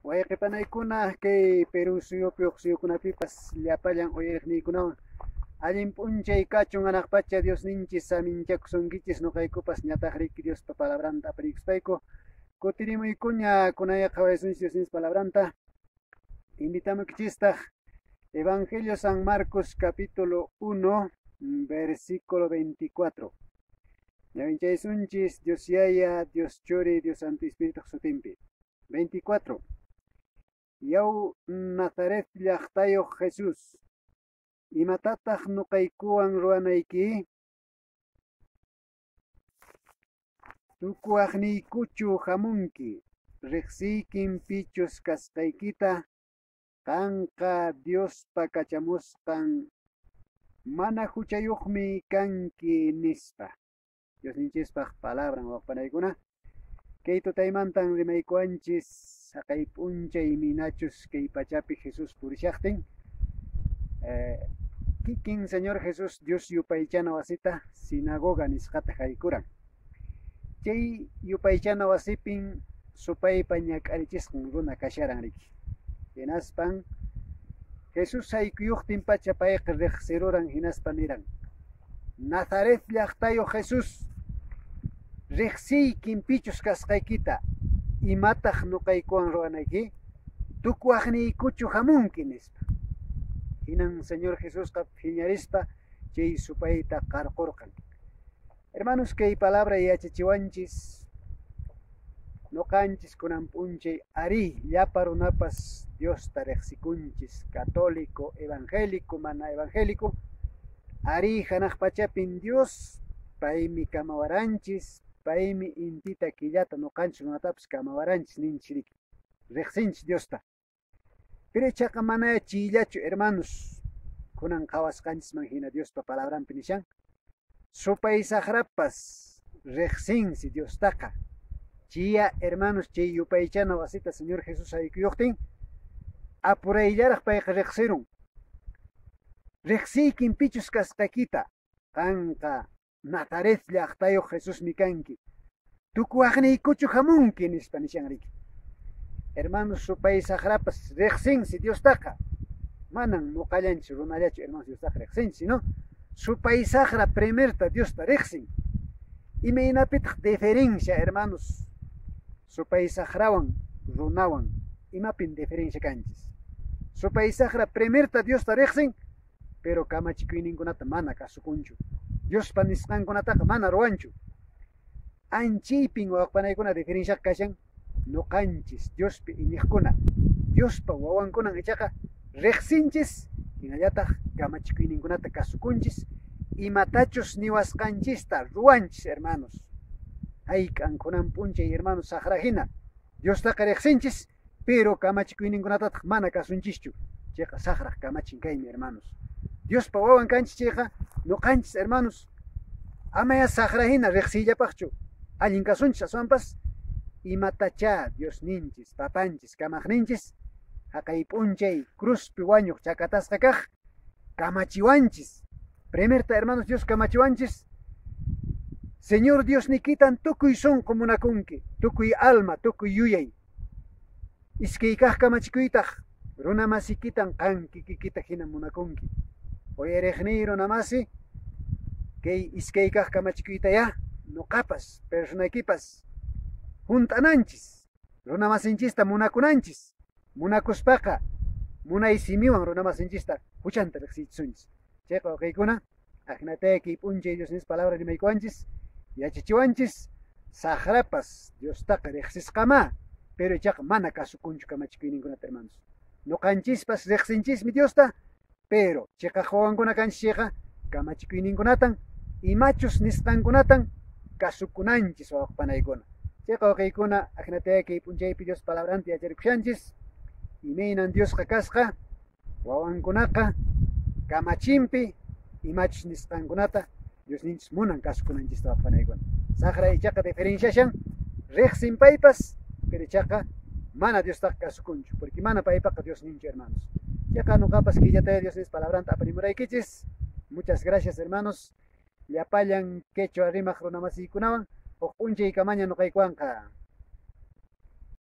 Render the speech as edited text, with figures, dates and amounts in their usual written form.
Wayqipanaykuna kay Perú suyupi huk suyukunapipas llapallan uyariqniykunawan allin p'unchay kachun hanaq pacha Diosninchis saminchakusunkichis nuqaykupas ñataqriki Diospa palabranta aparikuspayku kutirimuykuña kunaya qhawaysunchis Diosninchis palabranta. Invitamuykichistaq Evangelio San Marcos capítulo 1 versículo 24. Ñawinchaysunchis Dios Yaya, Dios Churi, Dios Santo Espíritu sutinpi. 24. Yaw Nazaret llaqtayuq Jesús, imatataq nuqaykuwan ruwanayki? Tukuwaqniykuchu hamunki, riqsiykin pichus kasqaykita, qanqa Diospa kachamusqan mana huchayuqmi kanki nispa. Diosninchispaq palabran waqpanaykuna. Kay tutaymantan rimaykuwanchis haqay p'unchay minachus kay pachapi Jesús purishaqtin. Kikin Señor Jesús Dios yupaychana wasita sinagoga nisqata haykuran. Chay yupaychana wasipin supaypa ñak'arichisqan runa kasharan riki. Hinaspan Jesús haykuyuqtin pacha payqa riqsiruran hinaspa niran: Nazaret llaqtayuq Jesús, riqsiykin pichus kasqaykita, imataq nuqaykuwan ruwanayki? Tukuwaqniykuchu hamunki nispa. Hinan Señor Jesusqa phiñarispa chay supayta qarqurqan. Hermanos, kay palabra yachachiwanchis nuqanchis kunan p'unchay ari llapa runapas Diosta riqsikunchis, católico, evangélico, mana evangélico, ari hanaq pachapin Dios, paymi kamawaranchis, paymi intita killata nuqanchis runatapas kamawaranchis ninchis riki. Riqsinchis Diosta. Pero ichaqa mana chillachu, hermanos, kunan qhawasqanchisman hina Diospa palabranpi nishan, supay saqrapas riqsinsi Diostaqa. Chiya, hermanos, chay yupaychana wasita Señor Jesús haykuyuqtin, apurayllaraq payqa riqsirun. Riqsiykin pichus kasqaykita, qanqa Nazaret llaqtayuq Jesusmi kanki. Tukuwaqniykuchu hamunki nispa nishan riki. Hermanos, supay saqrapas riqsinsi Diostaqa. Manan nuqallanchis runallachu, hermanos, Diostaqa riqsinchis, ¿no? Supay saqra primerta Diosta riqsin. Imaynapitaq diferencia, hermanos, supay saqrawan runawan, imapin diferencia kanchis. Supay saqra primerta Diosta riqsin, pero kamachikuyninkunata mana kasukunchu. Diospa nisqankunataqa mana ruwanchu. Anchaypin wawqpanaykuna diferencia kashan nuqanchis Diospi iñiqkuna. Diospa wawankunan ichaqa riqsinchis, hinallataq kamachikuyninkunata kasukunchis, imatachus niwasqanchista ruwanchis, hermanos. Hayk'an kunan p'unchay, hermanos, saqra hina Diostaqa riqsinchis, pero kamachikuyninkunatataq mana kasunchischu. Chayqa saqraq kamachin kaymi, hermanos. Diospa wawan kanchis chayqa nuqanchis, hermanos, amaya saqra hina riqsiyllapaqchu allin kasunchis, aswanpas imatacha Diosninchis, papanchis, kamaqninchis haqay p'unchay cruzpi wañuq chakatasqa kaq kamachiwanchis. Primerta, hermanos, Dios kamachiwanchis, Señor Dios nikitan tukuy sunqu munakunki, tukuy alma, tukuy yuyay. Iskay kaq kamachikuytaq runa masikitan qan kikikita hina munakunki. Uyariqniy runa masi, kay iskay kaq kamachikuytaya nuqapas, personaykipas hunt'ananchis, runa masinchista munakunanchis. Munakuspaqa munay simiwan runa masinchista huchanta riqsichisunchis. Chayqa wawqiykuna, ajinataya kay p'unchay Dios nispa palabra rimaykuwanchis, yachachiwanchis, saqrapas Diostaqa riqsisqamá, pero ichaqa mana kasukunchu kamachikuyninkunata, hermanos. Nuqanchispas riqsinchismi Diosta, pero chiqaq wawankuna kanchis chayqa kamachikuyninkunatan, imachus nisqankunatan kasukunanchis wawqpanaykuna. Chayqa wawqiykuna, ajinataya kay p'unchaypi Dios palabranta yacharikushanchis, imaynan Diosqa kasqa, wawankunaqa kamachinpi imachus nisqankunata Diosninchis munan kasukunanchista wawqpanaykuna. Saqra ichaqa diferenciashan, riqsin paypas, pero ichaqa mana Diostaqa kasukunchu, porque mana paypaqa Diosninchu, hermanos. Chayqa nuqapas killataya Dios nispa palabranta aparimuraykichis. Muchas gracias, hermanos. Llapallan quechua rimaq runamasiykunawan huk p'unchay kamaña nuqaykuwanqa.